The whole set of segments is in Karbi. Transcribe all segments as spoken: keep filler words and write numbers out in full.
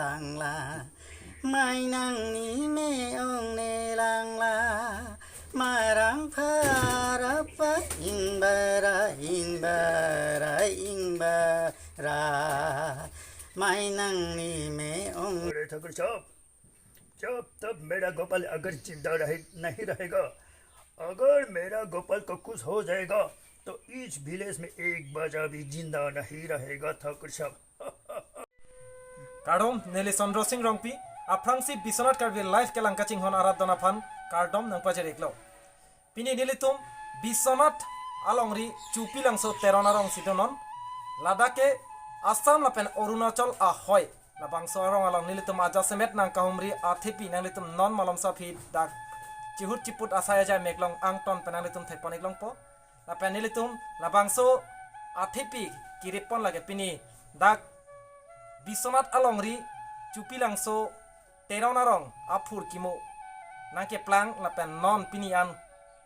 langla. Mai nangni me-ong ne langla. Marang pharapa ingbara ingbara ingbara. Mai nangni me-ong. अरे ठाकुर साहब, जब तक मेरा गोपाल अगर जिंदा रहे, नहीं रहेगा, अगर मेरा गोपाल का कुछ हो जाएगा, तो इस विलेज में एक बच्चा भी जिंदा नहीं रहेगा, ठाकुर साहब। Kardom, neli Chandra Singh Rongpi, aphrangsi Biswanath Karbi Live kelang kachinghon arat don aphan kardom nangpajir-iklo. Pini nelitum Biswanath alongri Chupilangso Teron arongsi donon. Ladak ke Assam lapen Arunachal ahoi. Labangso arong along nelitum ajasemet nangkahumri athepi nanglitum non malomso aphi dak chihut chiput asai ajai meklong angton pen nanglitum thekpon-iklongpo. Lapen nelitum labangso athepi kiripon lake pini dak Biswanath alongri Chupilangso Teron arong aphurkimo nangkeplang lapen non pini an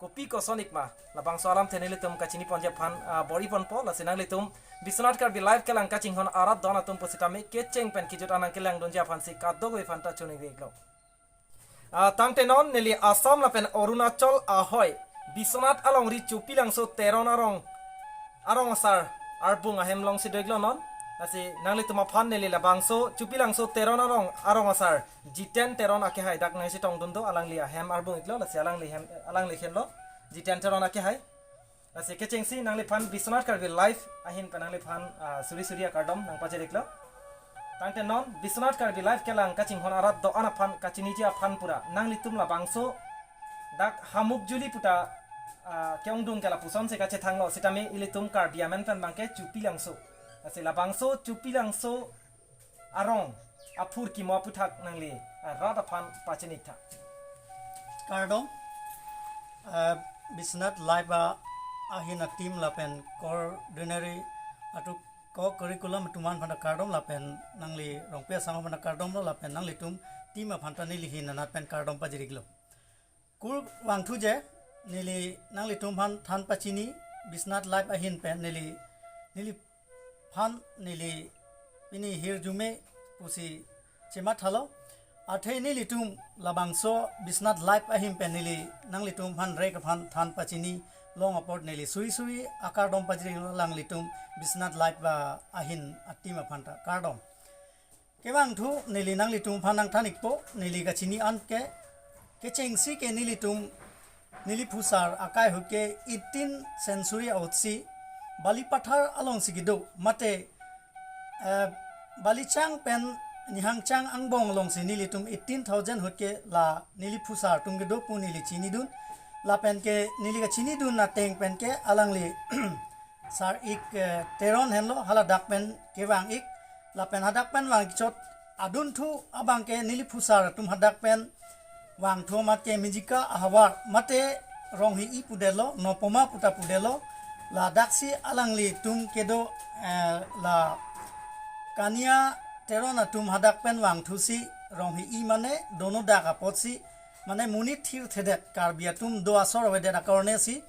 kopi koson-ik ma labangso alamthe nelitum kachiniponji aphan, ah, bor-iponpo, lasi nanglitum Biswanath Karbi Live kelang kachinghon arat don atum pusitame kecheng pen kejut an nangkelangdunji aphansi kadokave aphanta choningri-iklo. Ah, tangte non neli Assam lapen Arunachal ahoi Biswanath alongri Chupilangso Teron arong, arong asar arbung ahem alongsi do-iklo non. Lasi nanglitum aphan neli labangso Chupilangso Teron arong, arong asar Jiten Teron akehai dak nangchetongdun do, alangli ahem arbung-iklo, lasi alangli hem, alangli henlo Jiten Teron akehai. Lasi kechengsi nangliphan Biswanath Karbi Live ahin pen nangliphan, ah, suri suri akardom nangpajir-iklo. Tangte non Biswanath Karbi Live kelang kachinghon arat do-an aphan kachiniji aphan pura nanglitum labangso dak Hamukjuli puta, ah, ke-ongdung ke lapusonsi kachethanglo sitame ilitum Karbi amen pen abangke Chupilangso. Lasi labangso Chupilangso arong aphurkimo aputhak nangli, ah, rat aphan pachini-iktha. Kardom, ah, Biswanath Live a ahin a-team lapen coordinary atum co-curriculum atum an aphanta kardom lapen nangli Rongpi Asang aphanta kardom lo lapen nanglitum team aphanta neli ahin anat pen kardom pajir-iklo. Kurvangthu je, neli nanglitum aphan than pachini Biswanath Live ahin pen neli, neliphan neli pini hirjume pusi chemathalo. Athe nelitum labangso Biswanath Live ahin pen neli nanglitum aphan rek aphan than pachini long apot neli suri suri akardom pajir alanglitum Biswanath Live a ahin a-team aphanta kardom. Kevangthu neli nanglitum aphan nangthan-ikpo, neli kachini an ke, kechengsi ke nelitum, neli phusar akai ahut ke eighteenth century ahutsi Balipathar alongsi kedo, mate, eh, Balichang pen Nihangchang angbong alongsi nelitum eighteen thousand ahut ke la neli phusar atum kedo pu neli chinidun, lapen ke neli kachinidun ateng pen ke alangli Sar-ik, eh, Teron henlo, haladak pen kevang-ik, lapen hadak pen vang-ik chot adunthu abangke neli phusar atum hadak pen vangthu amat ke Mijika ahavar mate Ronghi-i pudetlo, Nopoma puta pudetlo, ladaksi alanglitum kedo, eh, la Kania Teron atum hadak pen vangthusi Ronghi-i mane dono dak apotsi mane monit thirthedet Karbi atum do asor avedet akornesi,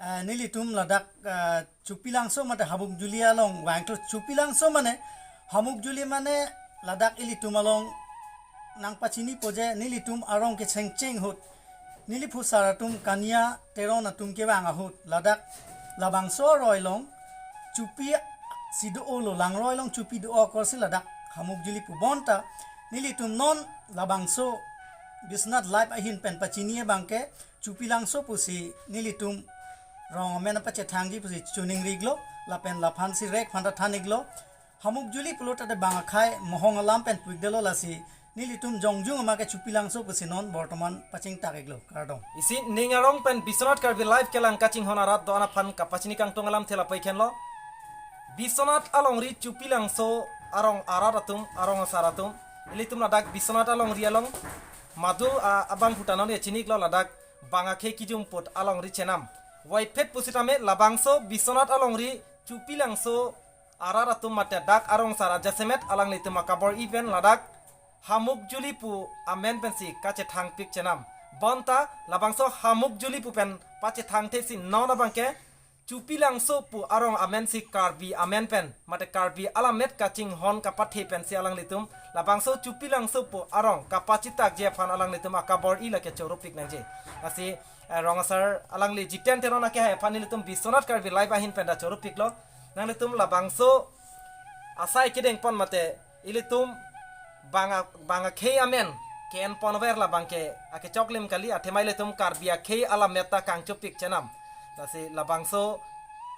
eh, nelitum ladak, eh, Chupilangso mate Hamukjuli along vangthu. Chupilangso mane Hamukjuli mane ladak ilitum along nangpachinipo je nelitum arong kechengcheng ahut, neli phusar atum Kania Teron atum kevang ahut ladak labangso aroi along chupi si do-olo, langroi along chupi do-o akorsi ladak Hamukjuli pu. Bonta nelitum non labangso Biswanath Live ahin pen pachini abangke Chupilangso pusi nelitum rong amen pachethangji pusi choningri-iklo, lapen laphansi rek aphanta than-iklo. Hamukjuli pulote bang akhai mohong alam pen pu-ikdetlo, lasi nelitum jongjung ama ke Chupilangso pusi non bortoman pachingtak-iklo. Kardom. Isi ning arong pen Biswanath Karbi Live kelang kachinghon arat do-an aphan kapachini kangtung alamthe lapu-ik henlo. Biswanath alongri Chupilangso arong arat atum, arong asar atum, ilitum ladak Biswanath alongri along madu, ah, abang puta non ya chini-iklo, ladak bang akhei kijum put alongri chenam. Vaiphet pusitame labangso Biswanath alongri Chupilangso arat atum mate dak arong asar ajasemet alanglitum akabor-i pen ladak Hamukjuli pu amen pensi kachethangpik chenam. Bonta labangso Hamukjuli pu pen pachethangthesi non abangke Chupilangso pu arong amen si Karbi amen pen, mate Karbi alamet kachinghon kapathe pensi alanglitum labangso Chupilangso pu arong kapachitakji aphan alanglitum akabor-i lake choropik nangji. Lasi eh, rong asar alangli Jiten Teron akehai aphan nelitum Biswanath Karbi Live ahin pen ta choropiklo. Nanglitum labangso asai kedeng pon mate ilitum bang a-, bang akhei amen ke-en pon ver labang ke akechoklim kali, athema ilitum Karbi akhei alamet ta kangchopik chenam. Lasi labangso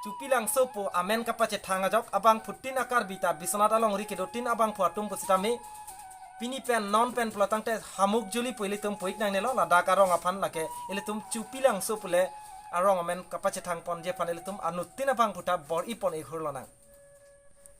Chupilangso pu amen kapachethang ajok abangphutin a-Karbi ta Biswanath alongri kedotin abangphu atum pusitame pini pen non pen pulotangte hamuk juli pu ilitum puik nangnelo, ladak arong aphan lake ilitum Chupilangso pule arong amen kapachethang ponji aphan ilitum anuttin abangphu ta bor-i pon-ik hurlonang.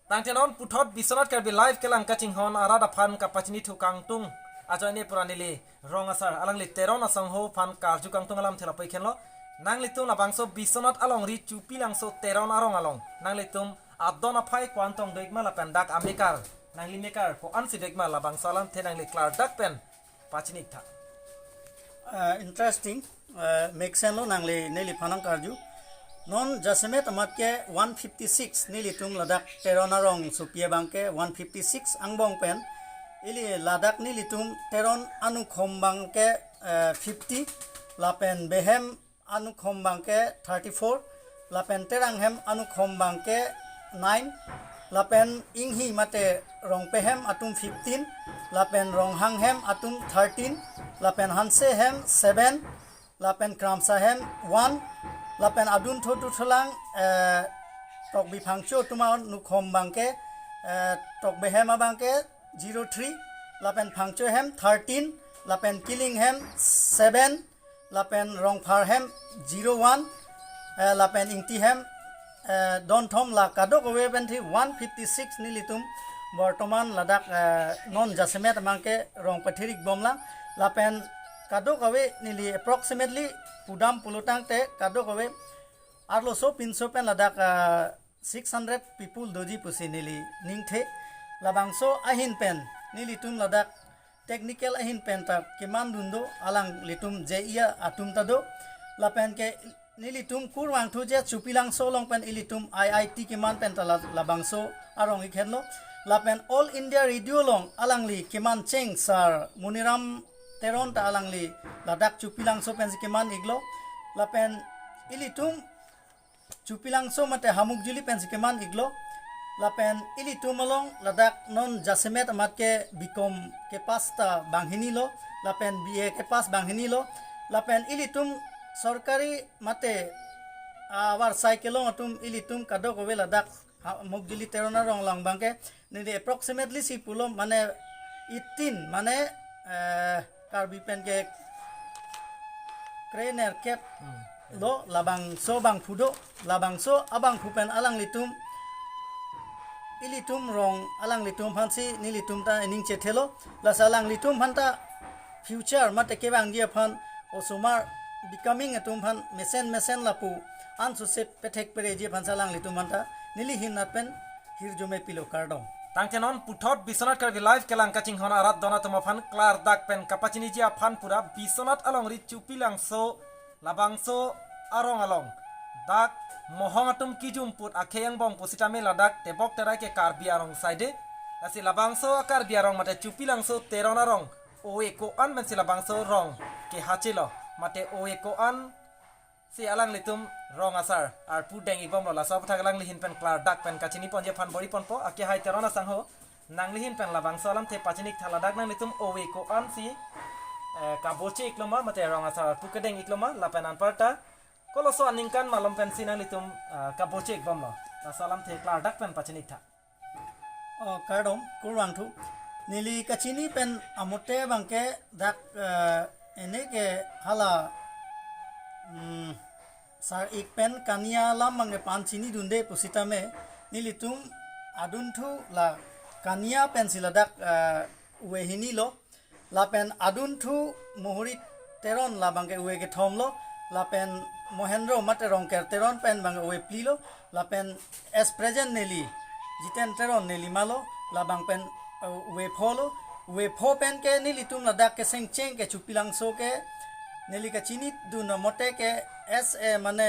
Tangte non puthot Biswanath Karbi Live kelang kachinghon arat aphan kapachinithu kangtung ajoine pura neli rong asar alangli Teron asangho aphan karju kangtung alamthe lapu-ik henlo. Nanglitum labangso Biswanath alongri Chupilangso Teron arong along nanglitum adon aphai ko-an tong do-ikma lapen dak amekar nangli mekar ko-ansi do-ikma, labangso alamthe nangli klardak pen pachini-iktha. Uh, interesting. Uh, make sense lo nangli neliphan nangkarju. Non jasemet amat ke one fifty six nelitum ladak Teron arong sopi abang ke one fifty six angbong pen. Ili ladak nelitum Teron anukhom abang ke uh, fifty, lapen behem anukhom abang ke thirty-four, lapen Terang hem anukhom abang ke nine, lapen Inghi mate Rongpe hem atum fifteen, lapen Ronghang hem atum thirteen, lapen Hanse hem seven, lapen Kramsa hem one, lapen adunthu duthulang eh, Tokbi Phangcho atum anukhom abang ke eh, Tokbe hem abang ke zero three, lapen Phangcho hem thirteen, lapen Kiling hem seven, lapen Rongphar hem zero one, eh, lapen Ingti hem eh, donthom, la kadokave pen thi one fifty six nelitum bortoman ladak eh, non jasemet abang ke rong pathirik bomlang, lapen kadokave neli approximately pudam pulotangte kadokave arloso pinso pen ladak eh, six hundred people doji pusi neli ningthe. Labangso ahin pen nelitum ladak technical ahin pen ta keman dun do, alanglitum J E A atum ta do. Lapen ke nelitum kurvangthu je Chupilangso along pen ilitum I I T keman pen ta la-, labangso arong-ik henlo. Lapen All India Radio along alangli keman cheng Sir Muniram Teron ta alangli ladak Chupilangso pensi keman-iklo. Lapen ilitum Chupilangso mate Hamukjuli pensi keman-iklo. Lapen ilitum along ladak non jasemet amat ke B Com kepass ta banghini lo, lapen B A kepass banghini lo. Lapen ilitum sorkari mate avarsai kelong atum ilitum kadokave ladak Hamukjuli Teron arong along abang ke neli approximately si pulo mane eighteen mane eh, Karbi pen ke krenerkep lo, labangso abangphu do, labangso abangphu pen alanglitum ilitum rong alanglitum aphansi nelitum ta ining chethelo. Lasi alanglitum aphan ta future mate kevangji aphan osomar becoming atum aphan mesen mesen lapu ansose pethek pereji aphansi alanglitum aphan ta neli ahin nat pen hirjume pilo, kardom. Tangte non puthot Biswanath Karbi Live kelang kachinghon arat don atum aphan klardak pen kapachiniji aphan pura Biswanath alongri Chupilangso labangso arong along dak mohong atum kijum put akhei angbong pusitame ladak tebok terai ke Karbi arong saide. Lasi labangso a-Karbi arong mate Chupilangso Teron arong ove ko-an pensi labangso rong kehachelo mate ove ko-an si alanglitum rong asar arpu deng-ik bomlo, laso aputhak alangli ahin pen klardak pen kachini ponji aphan bor-i ponpo. Akehai Teron asangho, nangli ahin pen labangso alamthe pachini-iktha, ladak nanglitum ove ko-an si eh, kaboche-ikloma mate rong asar arpu kedeng-ikloma lapen anparta koloso aningkan malom pensi nanglitum eh, kaboche-ik bomlo, laso alamthe klardak pen pachini-iktha. Oh, kardom, kurvangthu. Neli kachini pen amote abang ke dak eh, ene ke hala mm, sar-ik pen kania alam abang ke pan chini dunde pusitame nelitum adunthu la kania pensi ladak eh, ove hini lo. Lapen adunthu Mohori Teron labang ke ove kethom lo. Lapen Mohendro mate Rongker Teron pen abang ke ove phli lo. Lapen as present neli Jiten Teron neli malo, labang pen eh, ove pho lo. Ove pho pen ke nelitum ladak kesengcheng ke Chupilangso ke neli kachini dun amote ke as a mane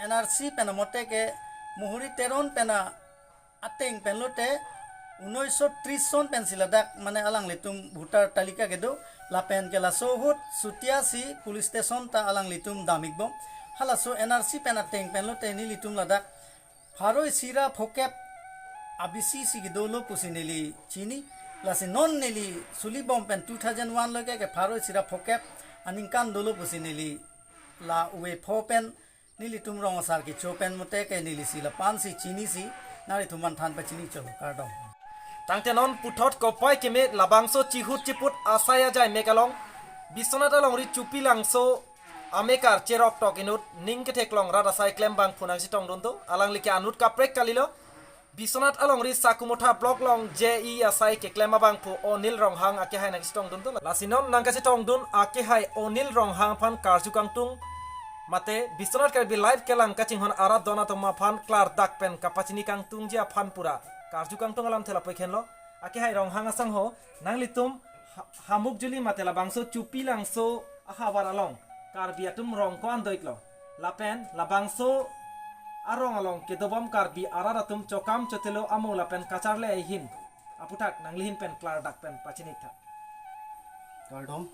N R C pen amote ke Mohori Teron pen a- ateng pen lote unoiso tris son pensi ladak mane alanglitum voter talika kedo, lapen ke laso ahut sutia si police station ta alanglitum dam-ikbom. Halaso N R C pen ateng pen lote nelitum ladak pharo isi ra phokep a B C si kedolo pusi neli chini. Lasi non neli sulibom pen two thousand one lo ke, ke pharo isi ra phokep aningkan dolo pusi neli la uwe pho pen nelitum rong asar kecho pen amote ke neli si lapu-an si chini si nanglitum aphan than pachini cholo, kardom. Tangte non puthot kopai keme labangso chihut chiput asai ajai mek along Biswanath alongri Chupilangso amekar cherok tok inut ning ketheklong rat asai klembangphu nangchetongdun do. Alangli ke anut kaprek kalilo. Biswanath alongri Sakumotha block along J E asai keklem abangphu Onil Ronghang akehai nangchetongdun do. Lasi non nangkachetongdun akehai Onil Ronghang aphan karju kangtung mate Biswanath Karbi Live kelang kachinghon arat don atum aphan klardak pen kapachini kangtungji aphan pura karju kangtung alamthe lapu-ik henlo. Akehai Ronghang asangho, nanglitum ha- hamuk juli mate labangso Chupilangso ahavar along Karbi atum rong ko-an do-iklo? Lapen labangso arong along kedobom Karbi arat atum chokam chotelo amo lapen kacharli ahin aputhak nanglihin pen klardak pen pachini-iktha. Kardom.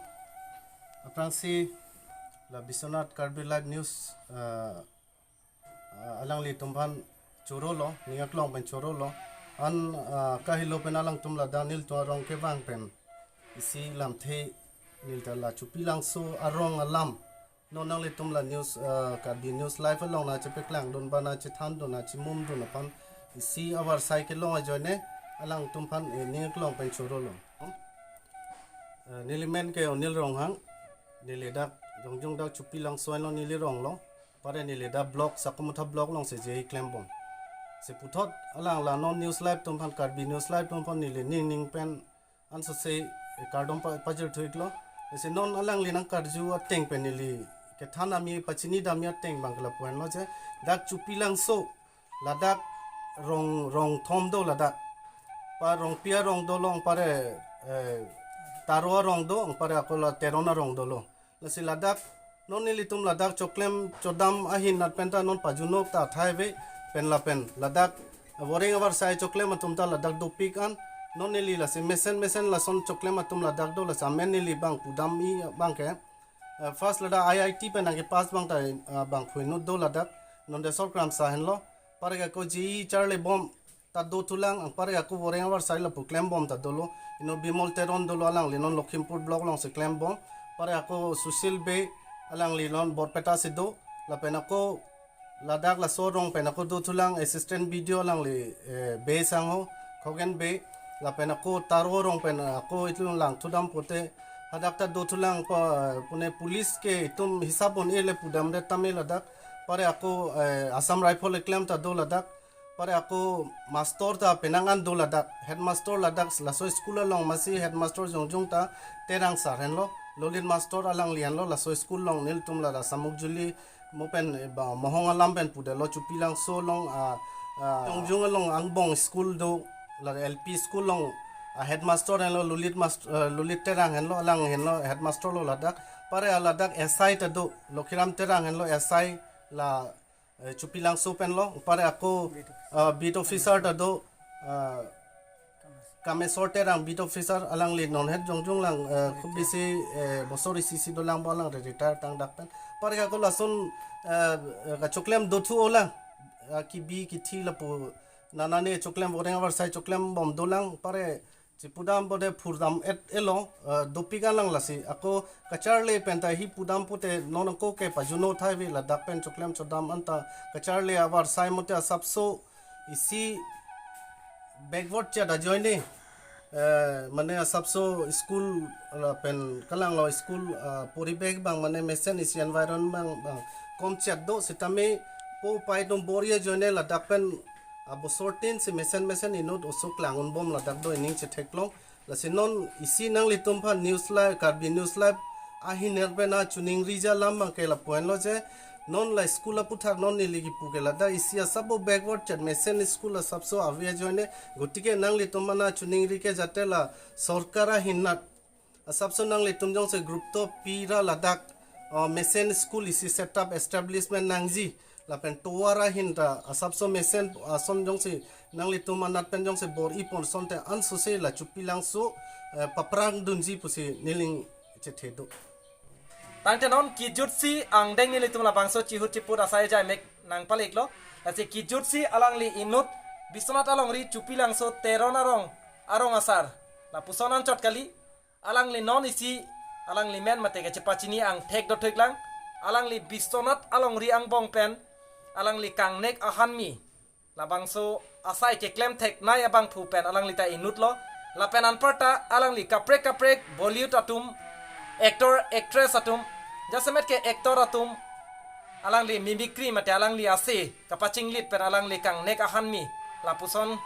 Aphrangsi la Biswanath Karbi Live News, ah, ah, alanglitum aphan chorolo, ning aklong pen chorolo. An, ah, kahelo pen alangtum ladak nelitum arong kevang pen isi lamthe neli ta la Chupilangso arong alam non nanglitum la news, ah, Karbi News Live along nangchepaklangdun ba nangchethandun nangchemumdun aphan isi avarsai kelong ajoine alangtum aphan, eh, ning aklong pen chorolo. Eh, neli men ke Onil Ronghang, neli dak jongjung dak Chupilangso along neli ronglo. Pare neli dak block, Sakumotha block alongsi J E klembom. Si puthot alang la non News Live atum aphan, Karbi News Live atum aphan neli ning ning pen ansose, eh, kardom pa- pajirthu-iklo. Si non alangli nangkarju ateng pen neli kethan ami pachini damji ateng abang ke lapu henlo je, dak Chupilangso ladak rong, rong thom do ladak. Pa Rongpi arong dolo, pare, eh, Taro arong do, pare ako la Teron arong dolo. Lasi ladak non nelitum ladak choklem chodam ahin nat pen ta non pajunok ta athai ave pen lapen ladak voreng avarsai choklem atum ta ladak dopik an. Non neli lasi mesen mesen lason choklem atum ladak do, lasi amen neli abang pudam-i abang ke, eh, first ladak I I T pen nangkepass abang ta, eh, abangphu inut do ladak, non Desor Kramsa henlo. Pare ako J E charlibom ta dothulang, pare ako voreng avarsai lapu klembom ta dolo. Inut Bimol Teron dolo, alangli non Lakhimpur block alongsi klembom. Pare ako Sushil Bey, alangli non Borpeta si do. Lapen ako ladak laso arong pen ako dothulang assistant B D O alangli, eh, Bey sangho, Khogen Bey. Lapen ako Taro arong pen ako itum langthudam pote hadak ta dothulang pa pune police ke itum hisap un-ele pudamdet tame ladak. Pare ako, eh, Assam Rifle keklem ta do ladak. Pare ako mastor ta penang an do ladak, headmaster ladak laso school along masi headmaster jongjung ta Terang sir henlo, Lolit mastor alangli henlo, laso school along nelitum ladak Samukjuli mo pen, eh, ba Mohong alam pen pudelo, Chupilangso along, ah, ah, jongjung along angbong school do, la L P school along, ah, headmaster henlo Lolit mast-, eh, Lolit Terang henlo, alang henlo headmaster lo ladak. Pare ladak S I ta do, Lokhiram Terang henlo S I la, eh, Chupilangso penlo, pare ako, ah, beat officer ta do, ah, Kameswar Terang beat officer, alangli non het jongjung lang, eh, khub bisi, eh, bosor isi si dolang bo, alang retire tang dak pen. Pare ako lason, eh, eh, kachoklem dothu-o lang, ah, kebi kethi lapu nanane choklem voreng avarsai choklembom dolang, pare chipudam bode phurdam-et-elo, eh, dopik an lang lasi. Ako kacharli pen ta hi pudam pote non ako ke pajuno athai ave, ladak pen choklem chodam anta kacharli avarsai mote asapso isi backward chet ajoine, eh, mane asapso school lapen kalanglo school, ah, poribeh abang mane mesen isi environment abang, abang komchet do, sitame po pai atum bor-i ajoine ladak pen, ah, bosor tin si mesen mesen inut oso klang-unbom ladak do, ining chetheklong. Lasi non isi nanglitum aphan News Live, Karbi News Live ahin ner pen nangchoningriji alam abang ke lapu henlo je, non la school aputhak non neli kipu ke ladak isi asapso backward chet mesen school asapso ave ajoine, gotike nanglitum aphan nangchoningri ke jate la sorkar ahin nat asapso nanglitum jongsi group to pi ra ladak, ah, mesen school isi setup establishment nangji, Lapen tovar ahin ta asapso mesen ason jongsi nanglitum anat pen jongsi bor-i pon asonte ansose la Chupilangso, eh, paprang dunji pusi neli chethe do. Tangte non kijutsi angdeng nelitum labangso chihut chiput asai jaimek nangpaleklo. Lasi kijutsi alangli inut Biswanath alongri Chupilangso Teron arong, arong asar. Lapuson anchot kali, alangli non isi, alangli men mate kachepachini angthek dotheklang. Alangli Biswanath alongri angbong pen, alangli kangnek ahanmi labangso asai keklem theknei abangphu pen alangli ta inutlo. Lapen anparta alangli kaprek kaprek Bollywood atum, actor actress atum, jasemet ke actor atum, alangli mimicry mate alangli ase kapachinglit pen alangli kangnek ahanmi lapuson,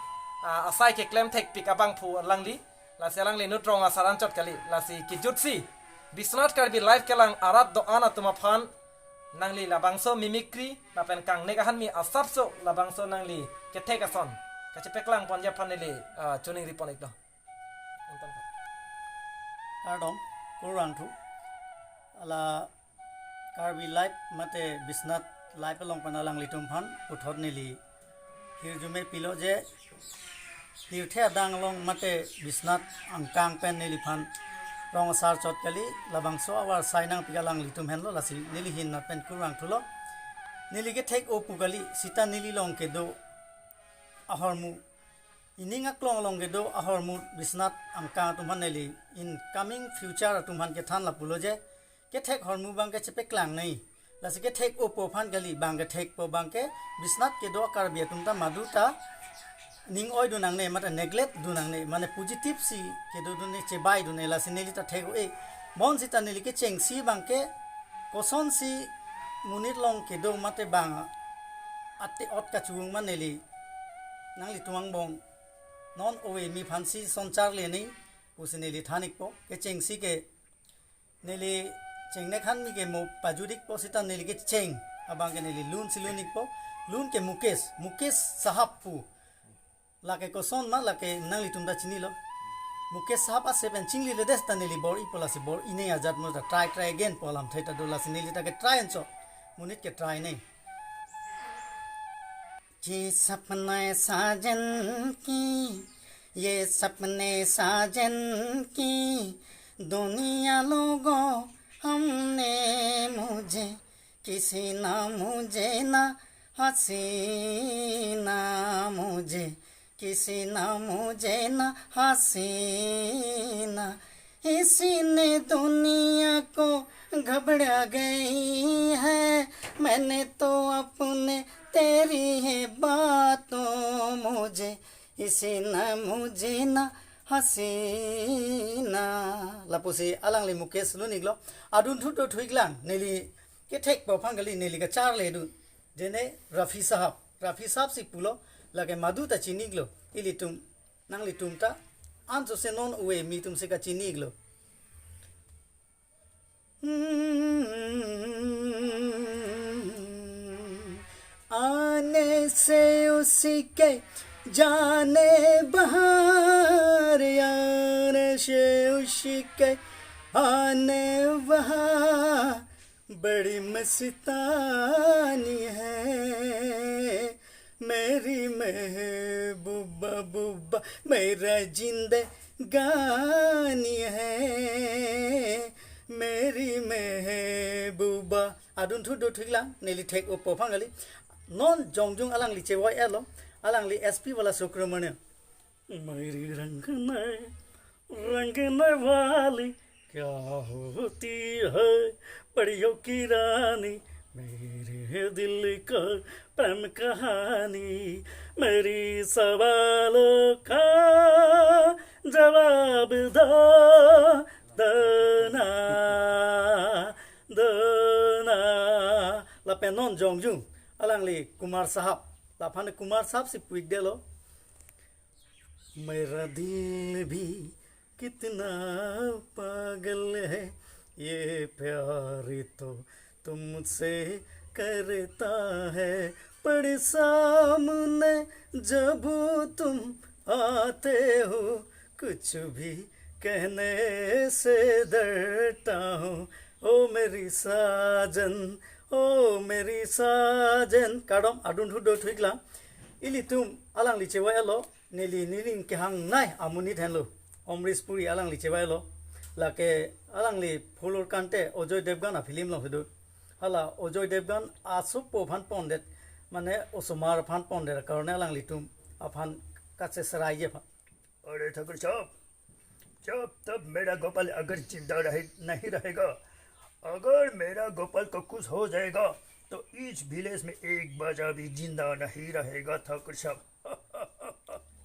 ah, asai keklem thekpik abangphu alangli. Lasi alangli inut rong asar anchot kali. Lasi kijutsi Biswanath Karbi Live kelang arat do-an atum aphan nangli labangso mimicry lapen kangnek ahanmi asapso labangso nangli kethek ason kachepeklang ponji aphan neli, ah, choningri pon-iklo. Kardom, kurvangthu. Ala Karbi Live mate Biswanath Live along pen alanglitum aphan puthot neli hirjume pilo je pirthe adang along mate Biswanath angkang pen neliphan rong asar chot kali, labangso avar sai nangpik alanglitum henlo, lasi neli ahin nat pen kurvangthulo. Neli kethek-o pu kali, seta neli along kedo ahormu, ining aklong along kedo ahormu Biswanath angkang atum aphan neli in coming future atum aphan kethan lapulo je, kethek hormu abangke chepeklangnei. Lasi kethek-o pu aphan kali, bang kethekpo abangke Biswanath kedo Karbi atum ta madu ta ning-oi dun nangne, mate neglect dun nangne, mane positive si kedo dunne, chebai dunne, lasi neli ta thek-o-e. Bonseta neli kechengsi abangke kosonsi monit along kedo mate bang ate-ot kachung ma neli nanglitum angbong non ove mi aphansi son charlenei pusi neli than-ikpo. Kechengsi ke neli chengnek ahanmi ke mo pajut-ikpo, seta neli kecheng abangke neli lun si lun-ikpo. Lun ke Mukesh, Mukesh Sahab pu. Lake koson ma, lake nanglitum ta chinilo. Mukesh Sahab ase pen chingliledes ta neli bor-ipo, lasi bor-inei ajat mo ta try try again pu alamthe ta do, lasi neli ta ketry anchot. Monit ketry nei. ये सपने साजन की, ये सपने साजन की दुनिया लोगो हमने, मुझे किसी ना, मुझे ना हसीना, मुझे किसी ना, मुझे ना हसीना। इसी ने दुनिया को घबरा गई है, मैंने तो अपने तेरी है बातों, मुझे इसी ना, मुझे ना हसीना. Lapusi alangli Mukesh lun-iklo. Adunthu do thu-iklang, neli kethekpo aphan kali, neli kacharledun. Jene Rafi Sahab, Rafi Sahab si pulo, lake madu ta chini-iklo, ilitum, nanglitum ta ansose non ove mi atum si kachini-iklo. आने से उसके जाने बहार, आने से उसके आने बहार, बड़ी मस्तानी है मेरी महबूबा, बूबा, मेरा जिंदगानी है मेरी महबूबा. Adunthu do thu-iklang, neli thek-opo aphan kali. Non jongjung alangli chevoi-etlo, alangli S P wala Subramaniam. मेरी रंगने रंगने वाली क्या होती है, परियों की रानी, मेरे दिल का प्रेम कहानी, मेरी सवालों का जवाब दो, दो ना, दो ना. Lapen non jongjung alangli Kumar Sahab, laphan Kumar Sahab si pu-ikdetlo. मेरा दिल भी कितना पागल है, ये प्यार तो तुमसे करता है, पर सामने जब तुम आते हो, कुछ भी कहने से डरता हूँ. ओ मेरी साजन, Oh, Mary Sajen, kardom, adunthu do thuiklang. Ilitum alangli chevai-etlo, neli nening kehangnei amonit henlo. Amrish Puri alangli chevai-etlo. Lake alangli phulur kante Ajoy Devgan a-film along kedo. Hala Ajoy Devgan asopo aphan pondet, mane osomar aphan pondet karone alanglitum aphan kacheserai aphan. अरे ठाकुर साहब, जब तक मेरा गोपाल अगर जिंदा रहे, नहीं रहेगा, अगर मेरा गोपाल को कुछ हो जाएगा, तो इस विलेज में एक बच्चा भी जिंदा नहीं रहेगा, ठाकुर साहब।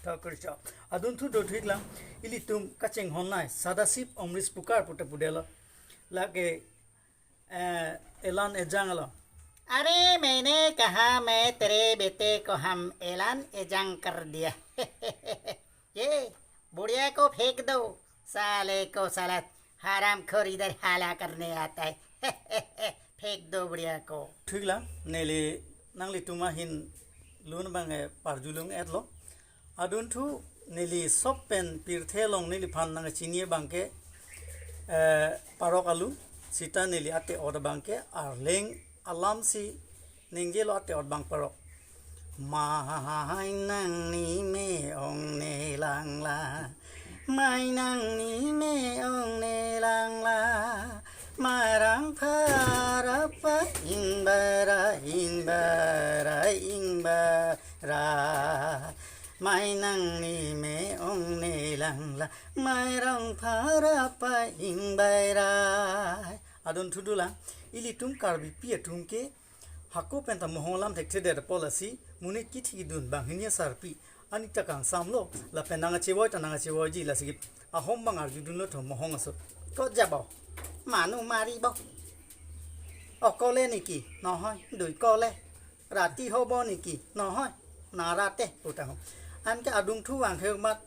ठाकुर साहब। Adunthu do thuiklang, ilitum kachinghonnei Sadashiv Amrish Pukar pute pudelo. Lake, eh, Elan Ejang lo. अरे मैंने कहा मैं तेरे बेटे को हम एलान एजांग कर दिया। ये बुढ़िया को फेंक दो, साले को साला हरामखोर इधर हाला करने आता है। फेंक दो बुढ़िया को। Thuiklang, neli nanglitum ahin lun abang, eh, parjulung-etlo. Adunthu neli sop pen pirthe along neliphan nangchini abangke, eh, parok alu, sita neli ate-ot abangke arleng alamsi ningjelo ate-ot abang parok. Mainang ni me-ong ne langla, mainang ni me-ong ne langla, mairang pharapa ingbara, ingbara, ingbara. Mainang ni me-ong ne langla, mairang pharapa ingbara. Adunthu dolang, ilitum Karbipi atum ke hako penta mohong alam thekthedet apot lasi monit kithi kidun banghini asarpi anika kangsamlo, lapen nangchevoi ta nangchevoiji lasi ahom bang arjudunlo tho mohong aso. Ko jabo? Manu maribo? Okole niki? Nohoi, duikole. Rati hobo niki? Nohoi, narate, puta ho. Anke adunthu vangthe amat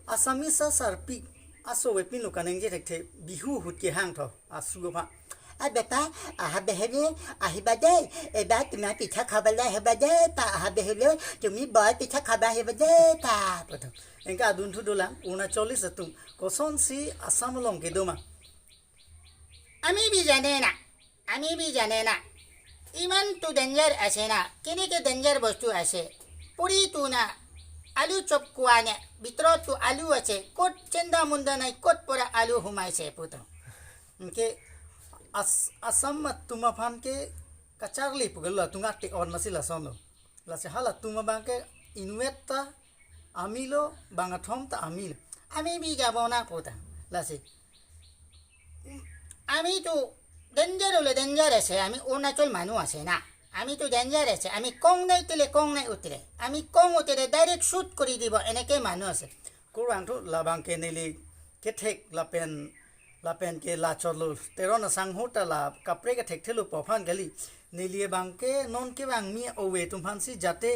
Assamese asarpi aso vepinlo kaningje thekthe Bihu ahut kehang tho asu aphan. अरे बेटा, अहा बहले, अही बजे, एबा तुम्हें पीछा खबर ला है बजे, पा अहा बहले, तुम्ही बॉय पीछा खबर है बजे, पा। Puta. Anke adunthu dolang, Arunachalis atum kosonsi Assam along kedo ma? আমি বি জানে না, আমি বি জানে না। ইমানটো ডেঞ্জাৰ আছে না, কেনেকে ডেঞ্জাৰ বস্তু আছে? পুৰিটো না, আলু চপ খোৱা নে, ভিতৰতটো আলু আছে, ক'ত চেন্দা মুন্দা নাই, ক'ত পৰা আলু সোমাইছে পুতৌ? Anke As-, Assam atum aphan ke kacharli pugalo tunga te on masi lasonlo. Lasi halatum abangke inwet ta amilo, bang athom ta amilo. আমি বি যাব না পুতৌ। Lasi আমি তো ডেঞ্জাৰ হ'লে ডেঞ্জাৰ আছে, আমি অৰুণাচল মানুহ আছে না। আমি তো ডেঞ্জাৰ আছে, আমি কং নাই উঠিলে কং নাই উঠিলে। আমি কং উঠিলে ডাইৰেক্ট শ্বুট কৰি দিব, এনেকে মানুহ আছে। Kurvangthu labangke neli kethek lapen, lapen ke la chotlo Teron asangho ta la kaprek kethekthelo pu aphan kali. Neli abangke non kevang mi ove atum aphansi jate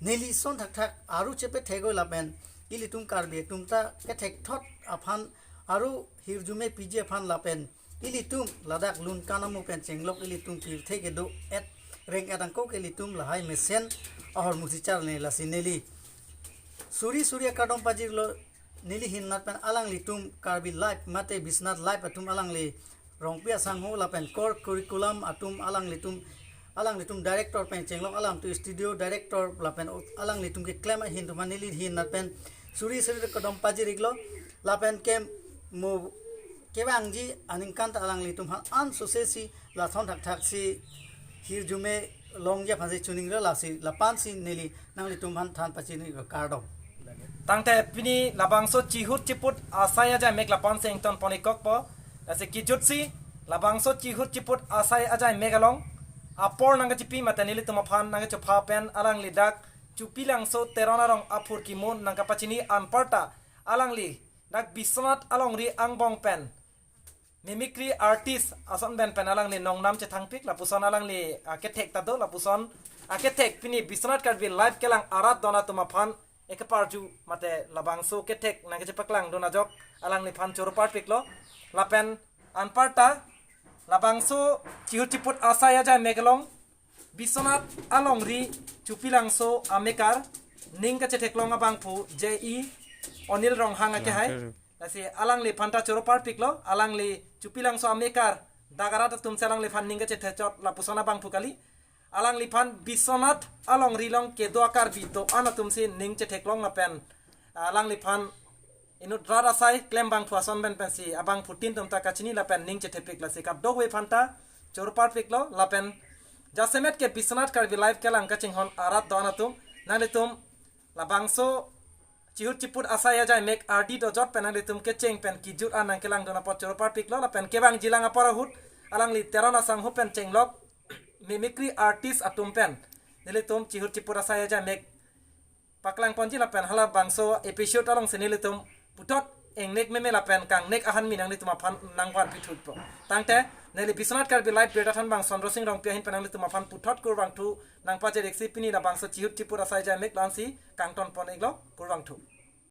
neli son thakthak aru chepethek-oi lapen ilitum Karbi atum ta kethekthot aphan aru hirjume piji aphan lapen ilitum ladak lun kanamo pen chenglok ilitum pirthe kedo-et reng-et angko ke ilitum lahai mesen ahormu si charli lasi neli suri suri akardom pajirlo neli ahin nat pen alanglitum Karbi Live mate Biswanath Live atum alangli Rongpi asangho lapen core curriculum atum alanglitum, alanglitum director pen chenglok alamtu studio director lapen alanglitum keklem ahin atum aphan neli ahin nat pen suri suri akardom pajir-iklo lapen ke mo kevangji aningkan ta alanglitum aphan ansose si lason thakthak si hirjume longji aphansi choningri lasi lapansi neli nanglitum aphan than pachini kardom. Tangte pini labangso chihut chiput asai ajai mek lapansi ington pon-ik kokpo. Lasi kejutsi labangso chihut chiput asai ajai mek along apor nangkachipi mate nelitum aphan nangkachopha pen alangli dak Chupilangso Teron arong aphurkimo nangkapachini anparta alangli dak Biswanath alongri angbong pen mimicry artist ason pen pen alangli nongnam chethangpik lapuson alangli akethek ta do lapuson akethek pini Biswanath Karbi Live kelang arat don atum aphan ekeparju mate labangso kethek nangkachepaklangdun ajok alangliphan choro parpiklo lapen anparta labangso chihut chiput asai ajai mek along Biswanath alongri Chupilangso amekar ning kachetheklong abangphu J E Anil Ronghang akehai. Lasi alangliphan ta choro parpiklo, alangli Chupilangso amekar dak arat atum si alangliphan ning kachethechot lapuson abangphu kali. Alangliphan Biswanath alongri along kedo a-Karbi do-an atum si ning chetheklong lapen alangliphan inut rat asai klem abangphu ason pen pensi abangphutin atum ta kachini lapen ning chethepik lasi kadokave aphanta choro parpiklo lapen jasemet ke Biswanath Karbi Live kelang kachinghon arat do-an atum nanglitum labangso chihut chiput asai ajai mek ardi dojot pen nanglitum kecheng pen kejut an nangkelangdun apot choro parpiklo lapen kevangjilang apor ahut alangli Teron asangho pen chenglok mimicry artist atum pen nelitum chihut chiput asai ajai mek paklangponji lapen halabangso episode alongsi nelitum puthot engnek meme lapen kangnek ahanmi nanglitum aphan nangvanpithutpo. Tangte neli Biswanath Karbi Live birta thanbang Chandra Sing Rongpi ahin pen nanglitum aphan puthot kurvangthu, nangpachereksi pini labangso chihut chiput asai ajai mek la-ansi kangtonpon-iklo, kurvangthu.